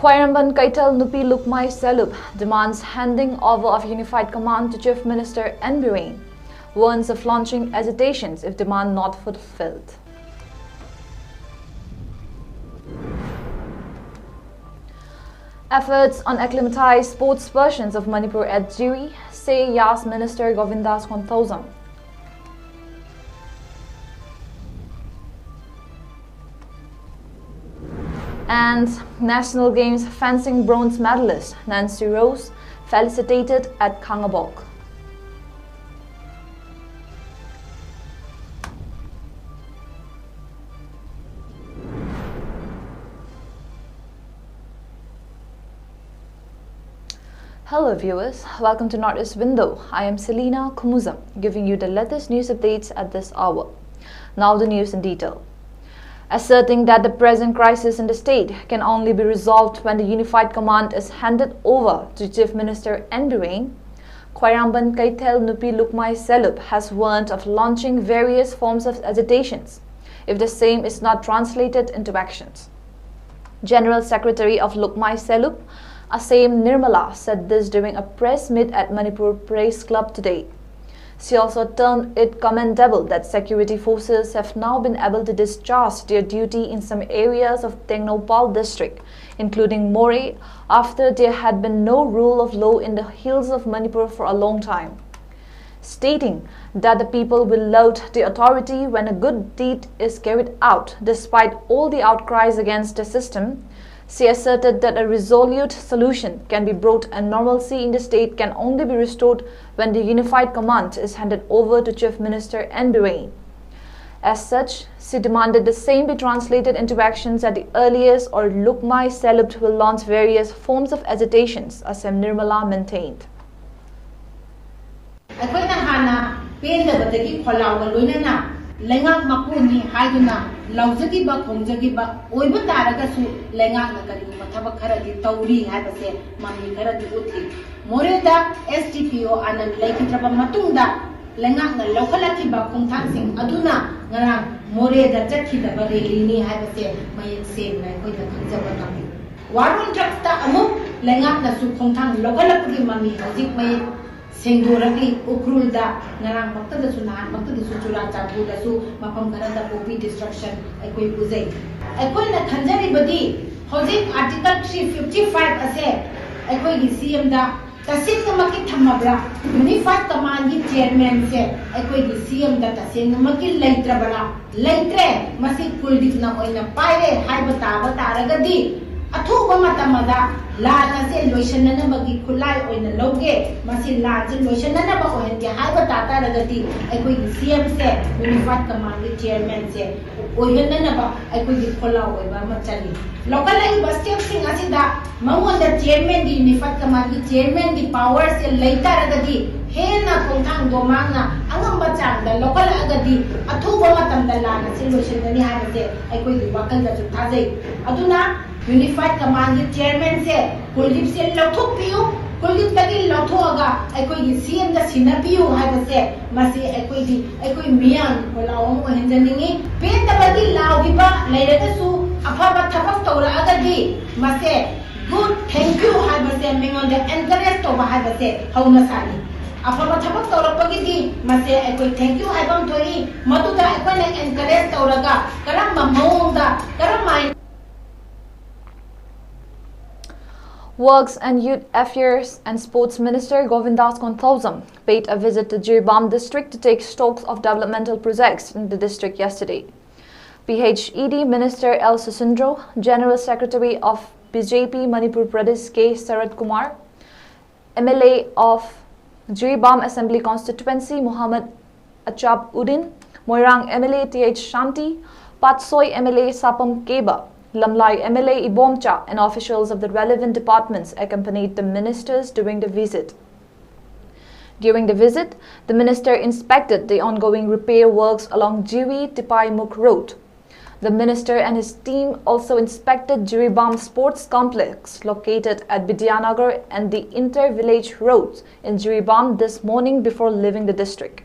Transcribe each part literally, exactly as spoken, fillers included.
Khwairamband Keithel Nupi Lukmai Sellup demands handing over of unified command to Chief Minister N Biren, warns of launching agitations if demand not fulfilled. Efforts on acclimatized sports versions of Manipur at Jiri, say Yas Minister Govindas Konthoujam. And National Games fencing bronze medalist Nancy Rose felicitated at Khangabok. Hello viewers, welcome to Northeast Window. I am Selina Khumuzam, giving you the latest news updates at this hour. Now the news in detail. Asserting that the present crisis in the state can only be resolved when the unified command is handed over to Chief Minister N Biren, Khwairamband Keithel Nupi Lukmai Sellup has warned of launching various forms of agitations if the same is not translated into actions. General Secretary of Lukmai Sellup, Asem Nirmala, said this during a press meet at Manipur Press Club today. She also termed it commendable that security forces have now been able to discharge their duty in some areas of Tengnoupal district, including Moreh, after there had been no rule of law in the hills of Manipur for a long time. Stating that the people will laud the authority when a good deed is carried out, despite all the outcries against the system, she asserted that a resolute solution can be brought and normalcy in the state can only be restored when the unified command is handed over to Chief Minister N Biren. As such, she demanded the same be translated into actions at the earliest, or Lukmai Sellup will launch various forms of agitations, Asem Nirmala maintained. ꯑꯩꯈꯣꯏꯅ ꯍꯥꯟꯅ ꯄꯦꯟꯗꯕꯗꯒꯤ ꯈꯣꯜꯂꯥꯎꯒ ꯂꯣꯏꯅꯅ ꯂꯩꯉꯥꯛ ꯃꯄꯨꯅꯤ ꯍꯥꯏꯗꯨꯅ ꯂꯥꯎꯖꯈꯤꯕ ꯈꯣꯡꯖꯈꯤꯕ ꯑꯣꯏꯕ ꯇꯥꯔꯒꯁꯨ, ꯂꯩꯉꯥꯛꯅ ꯀꯔꯤꯒꯨꯝꯕ ꯊꯕꯛ ꯈꯔꯗꯤ ꯇꯧꯔꯤ ꯍꯥꯏꯕꯁꯦ ꯃꯃꯤ ꯈꯔꯗꯤ ꯎꯠꯂꯤ꯫ ꯃꯣꯔꯦꯗ S D P O Anand ꯂꯩꯈꯤꯗ꯭ꯔꯕ ꯃꯇꯨꯡꯗ ꯂꯩꯉꯥꯛꯅ ꯂꯧꯈꯠꯂꯛꯈꯤꯕ ꯈꯣꯡꯊꯥꯡꯁꯤꯡ ꯑꯗꯨꯅ ꯉꯔꯥꯡ ꯃꯣꯔꯦꯗ ꯆꯠꯈꯤꯗꯕ ꯔꯦꯂꯤꯅꯤ ꯍꯥꯏꯕꯁꯦ ꯃꯌꯦꯛ ꯁꯦꯡꯅ ꯑꯩꯈꯣꯏꯗ ꯈꯪꯖꯕ ꯉꯝꯃꯤ꯫ War on Drugsꯇ ꯑꯃꯨꯛ ꯂꯩꯉꯥꯛꯅꯁꯨ ꯈꯣꯡꯊꯥꯡ ꯂꯧꯈꯠꯂꯛꯄꯒꯤ ꯃꯃꯤ ꯍꯧꯖꯤꯛ ꯃꯌꯦꯛ ꯁꯦꯡꯗꯣꯔꯛꯂꯤ꯫ ꯎꯈ꯭ꯔꯨꯜꯗ ꯉꯔꯥꯡꯃꯛꯇꯗꯁꯨ, ꯅꯍꯥꯟꯃꯛꯇꯗꯁꯨ, ꯆꯨꯔꯥꯆꯥꯟꯄꯨꯔꯗꯁꯨ ꯃꯐꯝ ꯈꯔꯗ poppy destruction ꯑꯩꯈꯣꯏ ꯎꯖꯩ꯫ ꯑꯩꯈꯣꯏꯅ ꯈꯟꯖꯔꯤꯕꯗꯤ ꯍꯧꯖꯤꯛ Article three fifty five ꯑꯁꯦ ꯑꯩꯈꯣꯏꯒꯤ CMꯗ ꯇꯁꯦꯡꯅꯃꯛꯀꯤ ꯊꯝꯃꯕ꯭ꯔꯥ? Unified Commandꯒꯤ chairmanꯁꯦ ꯑꯩꯈꯣꯏꯒꯤ CMꯗ ꯇꯁꯦꯡꯅꯃꯛꯀꯤ ꯂꯩꯇ꯭ꯔꯕ꯭ꯔꯥ? ꯂꯩꯇ꯭ꯔꯦ, ꯃꯁꯤ ꯀꯨꯜꯗꯤꯞꯅ ꯑꯣꯏꯅ ꯄꯥꯏꯔꯦ ꯍꯥꯏꯕ ꯇꯥꯕ ꯇꯥꯔꯒꯗꯤ, ꯑꯊꯨꯕ ꯃꯇꯝ ꯑꯃꯗ ꯂꯥꯟ ꯑꯁꯦ ꯂꯣꯏꯁꯤꯟꯅꯅꯕꯒꯤ ꯈꯨꯠꯂꯥꯏ ꯑꯣꯏꯅ ꯂꯧꯒꯦ, ꯃꯁꯤ ꯂꯥꯟꯁꯦ ꯂꯣꯏꯁꯤꯟꯅꯅꯕ ꯑꯣꯏꯍꯟꯒꯦ ꯍꯥꯏꯕ ꯇꯥ ꯇꯥꯔꯒꯗꯤ, ꯑꯩꯈꯣꯏꯒꯤ CMꯁꯦ Unified Commandꯒꯤ chairmanꯁꯦ ꯑꯣꯏꯍꯟꯅꯅꯕ ꯑꯩꯈꯣꯏꯒꯤ ꯈꯣꯜꯂꯥꯎ ꯑꯣꯏꯕ ꯑꯃ ꯆꯪꯉꯤ꯫ ꯂꯧꯈꯠꯂꯛꯏꯕ stepꯁꯤꯡ ꯑꯁꯤꯗ ꯃꯉꯣꯟꯗ chairmanꯒꯤ, Unified Commandꯒꯤ chairmanꯒꯤ powerꯁꯦ ꯂꯩ ꯇꯥꯔꯒꯗꯤ, ꯍꯦꯟꯅ ꯈꯣꯡꯊꯥꯡꯗꯣ ꯃꯥꯅ ꯑꯉꯝꯕ ꯆꯥꯡꯗ ꯂꯧꯈꯠꯂꯛꯑꯒꯗꯤ, ꯑꯊꯨꯕ ꯃꯇꯝꯗ ꯂꯥꯟ ꯑꯁꯤ ꯂꯣꯏꯁꯤꯟꯒꯅꯤ ꯍꯥꯏꯕꯁꯦ ꯑꯩꯈꯣꯏꯒꯤ ꯋꯥꯈꯜꯗꯁꯨ ꯊꯥꯖꯩ꯫ ꯑꯗꯨꯅ Unified Commandꯒꯤ chairmanꯁꯦ ꯀꯨꯜꯗꯤꯞꯁꯦ ꯂꯧꯊꯣꯛꯄꯤꯌꯨ, ꯀꯨꯜꯗꯤꯞꯇꯒꯤ ꯂꯧꯊꯣꯛꯑꯒ ꯑꯩꯈꯣꯏꯒꯤ CMꯗ ꯁꯤꯟꯅꯕꯤꯌꯨ ꯍꯥꯏꯕꯁꯦ, ꯃꯁꯤ ꯑꯩꯈꯣꯏꯒꯤ, ꯑꯩꯈꯣꯏ ꯃꯤꯌꯥꯝ ꯈꯣꯜꯂꯥꯎ ꯑꯃ ꯑꯣꯏꯍꯟꯖꯅꯤꯡꯉꯤ꯫ ꯄꯦꯟꯗꯕꯒꯤ ꯂꯥꯎꯈꯤꯕ ꯂꯩꯔꯒꯁꯨ, ꯑꯐꯕ ꯊꯕꯛ ꯇꯧꯔꯛꯑꯒꯗꯤ ꯃꯁꯦ good, thank you ꯍꯥꯏꯕꯁꯦ, ꯃꯤꯉꯣꯟꯗ encourage ꯇꯧꯕ ꯍꯥꯏꯕꯁꯦ ꯍꯧꯅ ꯁꯥꯅꯤ꯫ ꯑꯐꯕ ꯊꯕꯛ ꯇꯧꯔꯛꯄꯒꯤꯗꯤ ꯃꯁꯦ ꯑꯩꯈꯣꯏ thank you ꯍꯥꯏꯐꯝ ꯊꯣꯛꯏ꯫ ꯃꯗꯨꯗ ꯑꯩꯈꯣꯏꯅ encourage ꯇꯧꯔꯒ ꯀꯔꯝꯕ ꯃꯑꯣꯡꯗ, ꯀꯔꯝꯍꯥꯏꯅ Works and Youth Affairs and Sports Minister Govindas Konthoujam paid a visit to Jiribam district to take stocks of developmental projects in the district yesterday. PHED Minister L Sisindro, General Secretary of BJP Manipur Pradesh K Sarat Kumar, MLA of Jiribam Assembly Constituency Muhammad Achab Uddin, Moirang MLA Th Shanti, Patsoi MLA Sapam Keba, Lamlai MLA Ibomcha and officials of the relevant departments accompanied the ministers during the visit. During the visit, the minister inspected the ongoing repair works along Jiri Tipaimukh Road. The minister and his team also inspected Jiribam Sports Complex located at Bidyanagar and the inter-village roads in Jiribam this morning before leaving the district.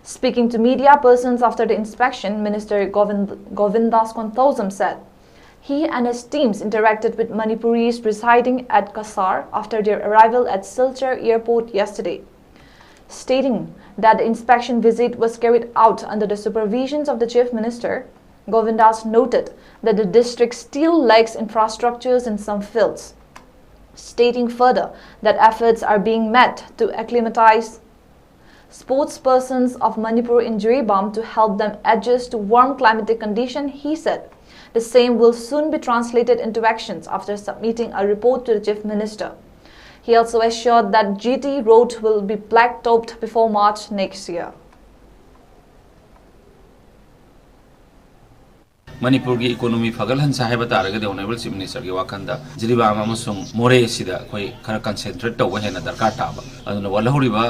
Speaking to media persons after the inspection, Minister Govind, Govindas Konthoujam said, He and his teams interacted with Manipuris residing at Kasar after their arrival at Silchar airport yesterday. Stating that the inspection visit was carried out under the supervisions of the Chief Minister, Govindas noted that the district still lacks infrastructures in some fields, stating further that efforts are being made to acclimatize sports persons of Manipur in Jiribam to help them adjust to warm climatic condition. He said the same will soon be translated into actions after submitting a report to the Chief Minister. He also assured that G T road will be blacktopped before March next year. ꯃꯅꯤꯄꯨꯔꯒꯤ economy ꯐꯒꯠꯍꯟꯁꯦ ꯍꯥꯏꯕ ꯇꯥꯔꯒꯗꯤ honourable chief ꯃꯤꯅꯤꯁꯇꯔꯒꯤ ꯋꯥꯈꯜꯗ ꯖꯤꯔꯤꯕꯥꯝ ꯑꯃꯁꯨꯡ ꯃꯣꯔꯦꯁꯤꯗ ꯑꯩꯈꯣꯏ ꯈꯔ concentrate ꯇꯧꯕ ꯍꯦꯟꯅ ꯗꯔꯀꯥꯔ ꯇꯥꯕ꯫ ꯑꯗꯨꯅ ꯋꯥꯠꯍꯧꯔꯤꯕ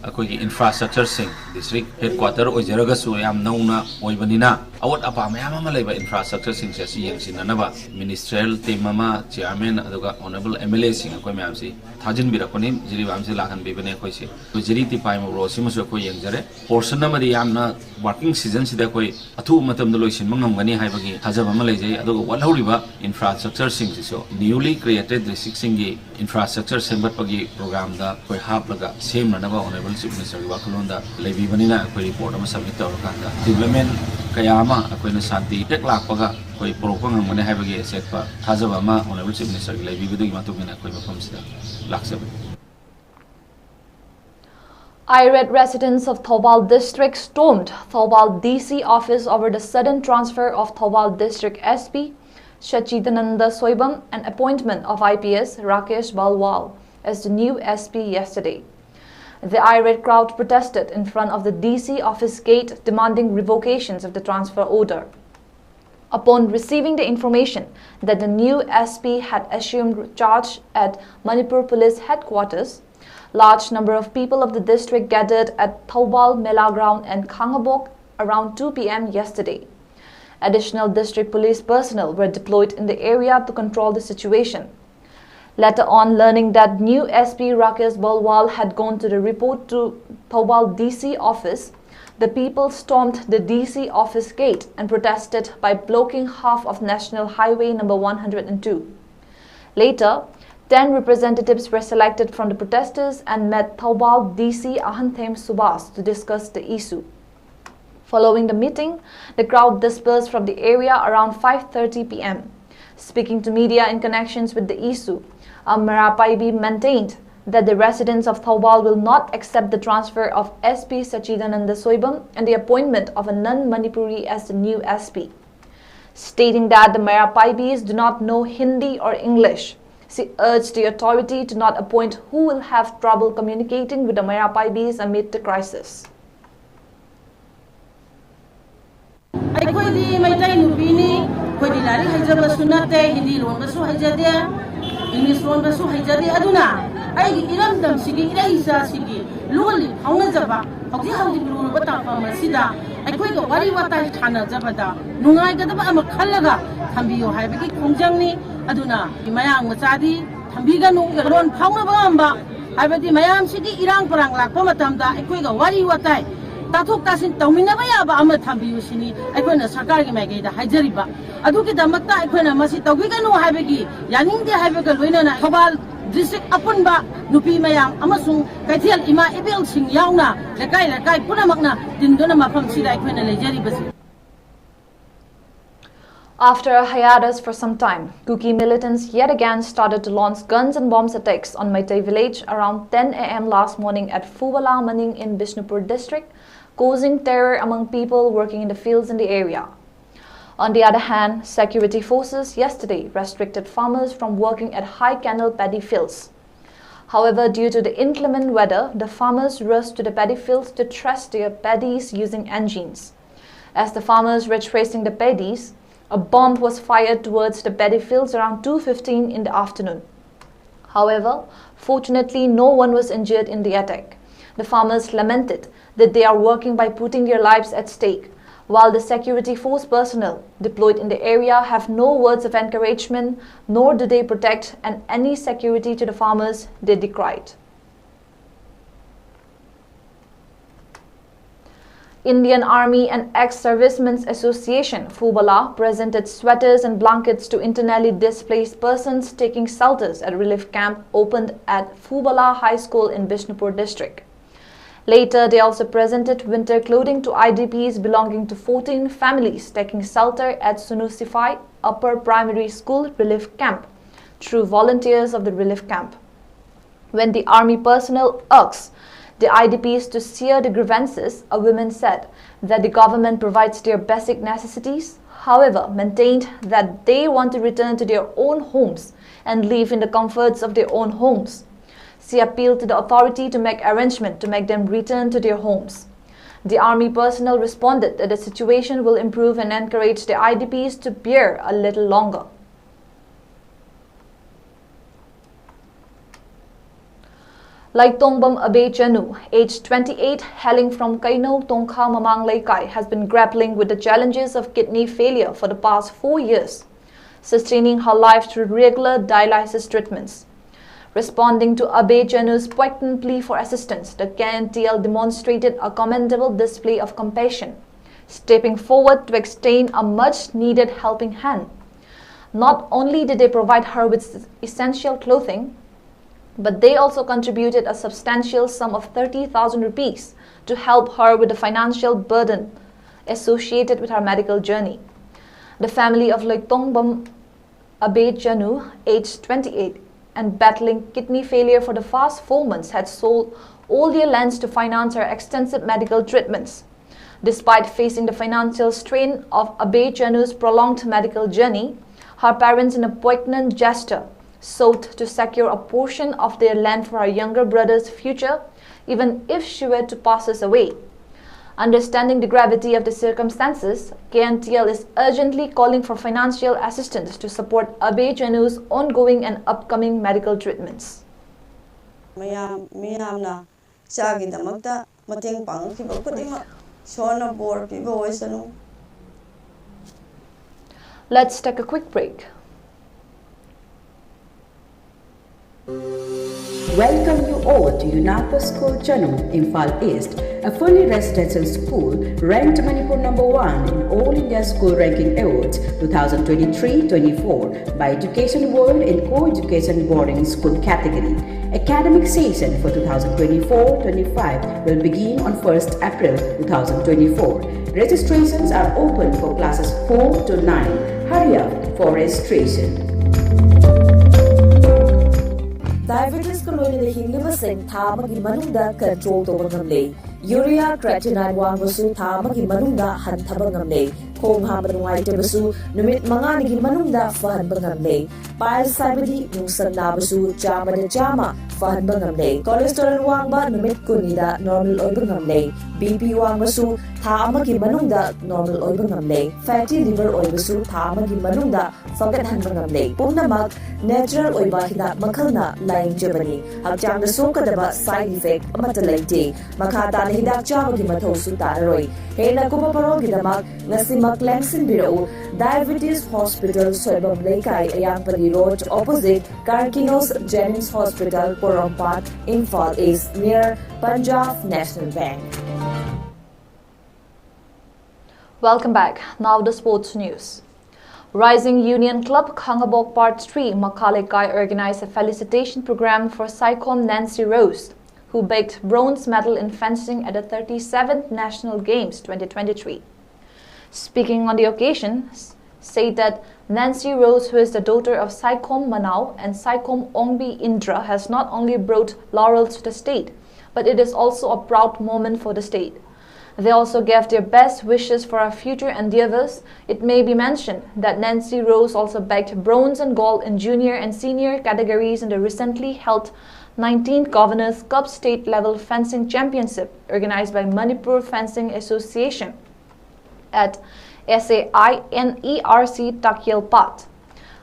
ꯑꯩꯈꯣꯏꯒꯤ ꯏꯟꯐ꯭ꯔꯥꯁ꯭ꯇ꯭ꯔꯛꯆꯔꯁꯤꯡ, ꯗꯤꯁꯇ꯭ꯔꯤꯛ ꯍꯦꯗ ꯀ꯭ꯋꯥꯇꯔ ꯑꯣꯏꯖꯔꯒꯁꯨ ꯌꯥꯝ ꯅꯧꯅ ꯑꯣꯏꯕꯅꯤꯅ ꯑꯋꯥꯠ ꯑꯄꯥ ꯃꯌꯥꯝ ꯑꯃ ꯂꯩꯕ ꯏꯟꯐ꯭ꯔꯥꯁ꯭ꯇ꯭ꯔꯛꯆꯔꯁꯤꯡꯁꯦ ꯑꯁꯤ ꯌꯦꯡꯁꯤꯟꯅꯅꯕ ꯃꯤꯅꯤꯁꯇ꯭ꯔꯤꯌꯦꯜ ꯇꯤꯝ ꯑꯃ, ꯆꯤꯌꯥꯔꯃꯦꯟ ꯑꯗꯨꯒ ꯑꯣꯅꯔꯦꯕꯜ ꯑꯦꯝ ꯑꯦꯜ ꯑꯦꯁꯤꯡ ꯑꯩꯈꯣꯏ ꯃꯌꯥꯝꯁꯤ ꯊꯥꯖꯤꯟꯕꯤꯔꯛꯄꯅꯤ꯫ ꯖꯤꯔꯤꯕꯥꯝꯁꯤ ꯂꯥꯛꯍꯟꯕꯤꯕꯅꯦ ꯑꯩꯈꯣꯏꯁꯤ꯫ ꯑꯩꯈꯣꯏ ꯖꯤꯔꯤ ꯇꯤꯄꯥꯏꯃꯨꯛ ꯔꯣꯗꯁꯤꯃꯁꯨ ꯑꯩꯈꯣꯏ ꯌꯦꯡꯖꯔꯦ꯫ ꯄꯣꯔꯁꯟ ꯑꯃꯗꯤ ꯌꯥꯝꯅ ꯋꯥꯔꯀꯤꯡ ꯁꯤꯖꯟꯁꯤꯗ ꯑꯩꯈꯣꯏ ꯑꯊꯨꯕ ꯃꯇꯝꯗ ꯂꯣꯏꯁꯤꯟꯕ ꯉꯝꯒꯅꯤ ꯍꯥꯏꯕꯒꯤ ꯊꯥꯖꯕ ꯑꯃ ꯂꯩꯖꯩ꯫ ꯑꯗꯨꯒ ꯋꯥꯠꯍꯧꯔꯤꯕ ꯏꯟꯐ꯭ꯔꯥꯁ꯭ꯇ꯭ꯔꯛꯆꯔꯁꯤꯡꯁꯤꯁꯨ ꯅ꯭ꯌꯨꯂꯤ ꯀ꯭ꯔꯤꯌꯦꯇꯦꯗ ꯗꯤꯁꯇ꯭ꯔꯤꯛꯁꯤꯡꯒꯤ ꯏꯟꯐ꯭ꯔꯥꯁ꯭ꯇ꯭ꯔꯛꯆꯔ ꯁꯦꯝꯒꯠꯄꯒꯤ ꯄ꯭ꯔꯣꯒ꯭ꯔꯥꯝꯗ ꯑꯩꯈꯣꯏ ꯍꯥꯞꯂꯒ ꯁꯦꯝꯅꯅꯕ ꯑꯣꯅꯔꯦꯕꯜ ꯆꯤꯐ ꯃꯤꯅꯤꯁꯇꯔꯒꯤ ꯋꯥꯈꯜꯂꯣꯟꯗ ꯂꯩꯕꯤꯕꯅꯤꯅ ꯑꯩꯈꯣꯏ ꯔꯤꯄꯣꯔꯠ ꯑꯃ ꯁꯕꯃꯤꯠ ꯇꯧꯔꯀꯥꯟꯗ ꯗꯤꯕ꯭ꯂꯞꯃꯦꯟ ꯀꯌꯥ ꯑꯃ ꯑꯩꯈꯣꯏꯅ ꯁꯥꯟꯇꯤ ꯍꯦꯛ ꯂꯥꯛꯄꯒ ꯑꯩꯈꯣꯏ ꯄꯨꯔꯛꯄ ꯉꯝꯒꯅꯤ ꯍꯥꯏꯕꯒꯤ ꯑꯆꯦꯠꯄ ꯊꯥꯖꯕ ꯑꯃ ꯑꯣꯅꯔꯦꯕꯜ ꯆꯤꯐ ꯃꯤꯅꯤꯁꯇꯔꯒꯤ ꯂꯩꯕꯤꯕꯗꯨꯒꯤ ꯃꯇꯨꯡ ꯏꯟꯅ ꯑꯩꯈꯣꯏ ꯃꯐꯝꯁꯤꯗ ꯂꯥꯛꯆꯕꯅꯤ꯫ Irate residents of Thoubal district stormed Thoubal D C office over the sudden transfer of Thoubal district S P Sachidananda Soibam and appointment of I P S Rakesh Balwal as the new S P yesterday. The irate crowd protested in front of the D C office gate, demanding revocations of the transfer order. Upon receiving the information that the new S P had assumed charge at Manipur Police Headquarters, large number of people of the district gathered at Thoubal Mela Ground and Khangabok around two P M yesterday. Additional district police personnel were deployed in the area to control the situation. Later on, learning that new S P Rakesh Balwal had gone to the report to Thoubal D C office, The people stormed the D C office gate and protested by blocking half of National Highway number one hundred and two. Later, ten representatives were selected from the protesters and met Thoubal D C Ahanthem Subhas to discuss the issue. Following the meeting, the crowd dispersed from the area around five thirty p m. Speaking to media in connections with the issue, a Meira Paibi maintained that the residents of Thoubal will not accept the transfer of S P Sachidananda Soibam and the appointment of a non-Manipuri as the new S P. Stating that the Meira Paibis do not know Hindi or English, she urged the authority to not appoint who will have trouble communicating with the Meira Paibis amid the crisis. ꯑꯩꯈꯣꯏꯗꯤ ꯃꯩꯇꯩ ꯅꯨꯄꯤꯅꯤ꯫ ꯑꯩꯈꯣꯏꯗꯤ ꯂꯥꯏꯔꯤꯛ ꯍꯩꯖꯕꯁꯨ ꯅꯠꯇꯦ, ꯍꯤꯟꯗꯤ ꯂꯣꯟꯕꯁꯨ ꯍꯩꯖꯗꯦ, English ꯂꯣꯟꯕꯁꯨ ꯍꯩꯖꯗꯦ꯫ ꯑꯗꯨꯅ ꯑꯩꯒꯤ ꯏꯔꯝꯗꯝꯁꯤꯒꯤ ꯏꯔꯩ ꯏꯆꯥꯁꯤꯒꯤ ꯂꯣꯜ ꯐꯥꯎꯅꯖꯕ ꯍꯧꯖꯤꯛ ꯍꯧꯖꯤꯛ ꯂꯨꯔꯕ ꯇꯥꯐꯝ ꯑꯁꯤꯗ ꯑꯩꯈꯣꯏꯒ ꯋꯥꯔꯤ ꯋꯥꯇꯥꯏ ꯁꯥꯟꯅꯖꯕꯗ ꯅꯨꯡꯉꯥꯏꯒꯗꯕ ꯑꯃ ꯈꯜꯂꯒ ꯊꯝꯕꯤꯌꯨ ꯍꯥꯏꯕꯒꯤ ꯈꯣꯡꯖꯪꯅꯤ꯫ ꯑꯗꯨꯅ ꯃꯌꯥꯡ ꯃꯆꯥꯗꯤ ꯊꯝꯕꯤꯒꯅꯨ꯫ ꯂꯣꯟ ꯐꯥꯎꯅꯕ ꯉꯝꯕ ꯍꯥꯏꯕꯗꯤ ꯃꯌꯥꯝꯁꯤꯒꯤ ꯏꯔꯥꯡ ꯄꯔꯥꯡ ꯂꯥꯛꯄ ꯃꯇꯝꯗ ꯑꯩꯈꯣꯏꯒ ꯋꯥꯔꯤ ꯋꯥꯇꯥꯏ ꯇꯥꯊꯣꯛ ꯇꯥꯁꯤꯟ ꯇꯧꯃꯤꯟꯅꯕ ꯌꯥꯕ ꯑꯃ ꯊꯝꯕꯤꯌꯨ ꯁꯤꯅꯤ ꯑꯩꯈꯣꯏꯅ ꯁꯔꯀꯥꯔꯒꯤ ꯃꯥꯏꯀꯩꯗ ꯍꯥꯏꯖꯔꯤꯕ꯫ ꯑꯗꯨꯒꯤꯗꯃꯛꯇ ꯑꯩꯈꯣꯏꯅ ꯃꯁꯤ ꯇꯧꯕꯤꯒꯅꯨ ꯍꯥꯏꯕꯒꯤ ꯌꯥꯅꯤꯡꯗꯦ ꯍꯥꯏꯕꯒ ꯂꯣꯏꯅꯅ ꯊꯧꯕꯥꯜ ꯗꯤꯁꯇ꯭ꯔꯤꯛ ꯑꯄꯨꯟꯕ ꯅꯨꯄꯤ ꯃꯌꯥꯝ ꯑꯃꯁꯨꯡ ꯀꯩꯊꯦꯜ ꯏꯃꯥ ꯏꯕꯦꯜꯁꯤꯡ ꯌꯥꯎꯅ ꯂꯩꯀꯥꯏ ꯂꯩꯀꯥꯏ ꯄꯨꯝꯅꯃꯛꯅ ꯇꯤꯟꯗꯨꯅ ꯃꯐꯝꯁꯤꯗ ꯑꯩꯈꯣꯏꯅ ꯂꯩꯖꯔꯤꯕꯁꯤ꯫ After a hiatus for some time, Kuki militants yet again started to launch guns and bombs attacks on Meitei village around ten a m last morning at Phubala Maning in Bishnupur district, causing terror among people working in the fields in the area. On the other hand, security forces yesterday restricted farmers from working at High Canal paddy fields. However, due to the inclement weather, the farmers rushed to the paddy fields to thresh their paddies using engines. As the farmers were threshing the paddies, a bomb was fired towards the paddy fields around two fifteen in the afternoon. However, fortunately, no one was injured in the attack. The farmers lamented that they are working by putting their lives at stake, while the security force personnel deployed in the area have no words of encouragement, nor do they protect and any security to the farmers, they decried. Indian Army and Ex-Servicemen's Association, FUBALA, presented sweaters and blankets to internally displaced persons taking shelters at relief camp opened at FUBALA High School in Bishnupur district. Later, they also presented winter clothing to I D Ps belonging to fourteen families taking shelter at Sunusifai Upper Primary School relief camp through volunteers of the relief camp. When the army personnel asked the I D Ps to share the grievances, a woman said that the government provides their basic necessities, however, maintained that they want to return to their own homes and live in the comforts of their own homes. She appealed to the authority to make arrangement to make them return to their homes. The army personnel responded that the situation will improve and encourage the I D Ps to bear a little longer. Laitongbam Abe Chanu, aged twenty-eight, hailing from Kaino Tongkha Mamang Leikai, has been grappling with the challenges of kidney failure for the past four years, sustaining her life through regular dialysis treatments. Responding to Abe Chanu's poignant plea for assistance, the K N T L demonstrated a commendable display of compassion, stepping forward to extend a much needed helping hand. Not only did they provide her with essential clothing, but they also contributed a substantial sum of thirty thousand rupees to help her with the financial burden associated with her medical journey. The family of Loitongbam Abe Chanu, aged twenty-eight, and battling kidney failure for the past four months, had sold all their lands to finance her extensive medical treatments. Despite facing the financial strain of Abe Chanu's prolonged medical journey, her parents, in a poignant gesture, sought to secure a portion of their land for her younger brother's future, even if she were to pass us away. Understanding the gravity of the circumstances, K N T L is urgently calling for financial assistance to support Abe Chanu's ongoing and upcoming medical treatments. ꯃꯌꯥꯝ ꯃꯤꯌꯥꯝꯅ ꯏꯆꯥꯒꯤꯗꯃꯛꯇ ꯃꯇꯦꯡ ꯄꯥꯡꯉꯛꯈꯤꯕ ꯈꯨꯗꯤꯡꯃꯛ ꯏꯁꯣꯔꯅ ꯕꯣꯔ ꯄꯤꯕ ꯑꯣꯏꯁꯅꯨ꯫ Let's take a quick break. Welcome you all to Unapa School Chanu, Imphal East, a fully residential school ranked Manipur number one in All India School Ranking Awards twenty twenty-three twenty-four by Education World in Co-Education Boarding School category. Academic session for twenty twenty-four twenty-five will begin on first April twenty twenty-four. Registrations are open for classes four to nine. Hurry up for registration. Diabetes ꯀ ꯂꯣꯏꯅꯅ ꯍꯤꯡꯂꯤꯕꯁꯤꯡ ꯊꯥ ꯑꯃꯒꯤ ꯃꯅꯨꯡꯗ control ꯇꯧꯕ ꯉꯝꯂꯦ꯫ Urea creatinine ꯋꯥꯡꯕꯁꯨ ꯊꯥ ꯑꯃꯒꯤ ꯃꯅꯨꯡꯗ ꯍꯟꯊꯕ ꯉꯝꯂꯦ꯫ ꯈꯣꯡ ꯍꯥꯝꯕ ꯅꯨꯡꯉꯥꯏꯇꯕꯁꯨ ꯅꯨꯃꯤꯠ ꯃꯉꯥꯅꯤꯒꯤ ꯃꯅꯨꯡꯗ ꯐꯍꯟꯕ ꯉꯝꯂꯦ꯫ Piles ꯍꯥꯏꯕꯗꯤ ꯅꯨꯡꯁꯪ ꯅꯥꯕꯁꯨ ꯆꯥꯝꯃꯗ ꯆꯥꯝꯃ ꯐꯍꯟꯕ ꯉꯝꯂꯦ꯫ Cholesterol ꯋꯥꯡꯕ ꯅꯨꯃꯤꯠ ꯀꯨꯟꯅꯤꯗ normal ꯑꯣꯏꯕ ꯉꯝꯂꯦ꯫ BP ꯋꯥꯡꯕꯁꯨ ꯊꯥ ꯑꯃꯒꯤ ꯃꯅꯨꯡꯗ normal ꯑꯣꯏꯕ ꯉꯝꯂꯦ꯫ Fatty liver ꯑꯣꯏꯕꯁꯨ ꯊꯥ ꯑꯃꯒꯤ ꯃꯅꯨꯡꯗ ꯐꯒꯠꯍꯟꯕ ꯉꯝꯂꯦ꯫ ꯄꯨꯝꯅꯃꯛ natural ꯑꯣꯏꯕ ꯍꯤꯗꯥꯛ ꯃꯈꯜꯅ ꯂꯥꯌꯦꯡꯖꯕꯅꯤ꯫ ꯍꯛꯆꯥꯡꯗ ꯁꯣꯛꯀꯗꯕ side effect ꯑꯃꯠꯇ ꯂꯩꯇꯦ꯫ ꯃꯈꯥ ꯇꯥꯅ ꯍꯤꯗꯥꯛ ꯆꯥꯕꯒꯤ ꯃꯊꯧꯁꯨ ꯇꯥꯔꯔꯣꯏ꯫ ꯍꯦꯟꯅ ꯀꯨꯞꯄ ꯄꯔꯣꯜꯒꯤꯗꯃꯛ ꯉꯁꯤꯃꯛ ꯂꯦꯡꯁꯤꯟꯕꯤꯔꯛꯎ꯫ Diabetes Hospital, ꯁꯣꯏꯕꯝ ꯂꯩꯀꯥꯏ, ꯑꯌꯥꯡꯄꯜꯂꯤ Road, opposite Karkinos Jennings Hospital, Porompat, Imphal East, near Punjab National Bank. Welcome back. Now the sports news. Rising Union Club Khangabok Part three, Makha Leikai organized a felicitation program for Saikom Nancy Rose, who bagged bronze medal in fencing at the thirty-seventh National Games twenty twenty-three. Speaking on the occasion, s- said that Nancy Rose, who is the daughter of Saikom Manao and Saikom Ongbi Indra, has not only brought laurels to the state, but it is also a proud moment for the state. They also gave their best wishes for our future endeavors. It may be mentioned that Nancy Rose also bagged bronze and gold in junior and senior categories in the recently held nineteenth Governor's Cup State Level Fencing Championship organized by Manipur Fencing Association at SAINERC Takyelpat.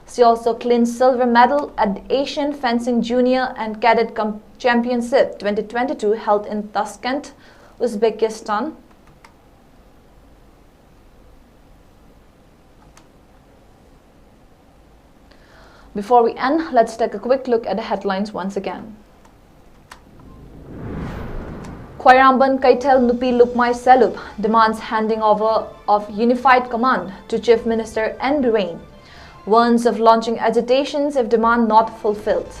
She also clinched silver medal at the Asian Fencing Junior and Cadet Com- Championship twenty twenty-two held in Tashkent, Uzbekistan. Before we end, let's take a quick look at the headlines once again. Khwairamband Keithel Nupi Lukmai Sellup demands handing over of unified command to Chief Minister N Biren. Warns of launching agitations if demand not fulfilled.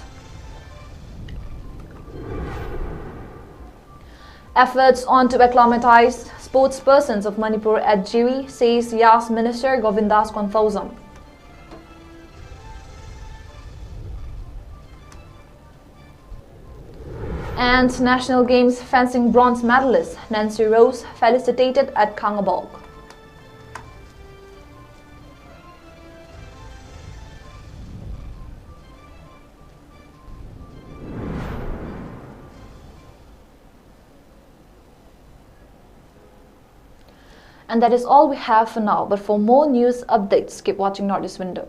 Efforts on to acclimatize sportspersons of Manipur at Jiri, says Yas Minister Govindas Konfojam. And National Games fencing bronze medalist Nancy Rose felicitated at Khangabok. And that is all we have for now. But for more news updates, keep watching Northeast Window.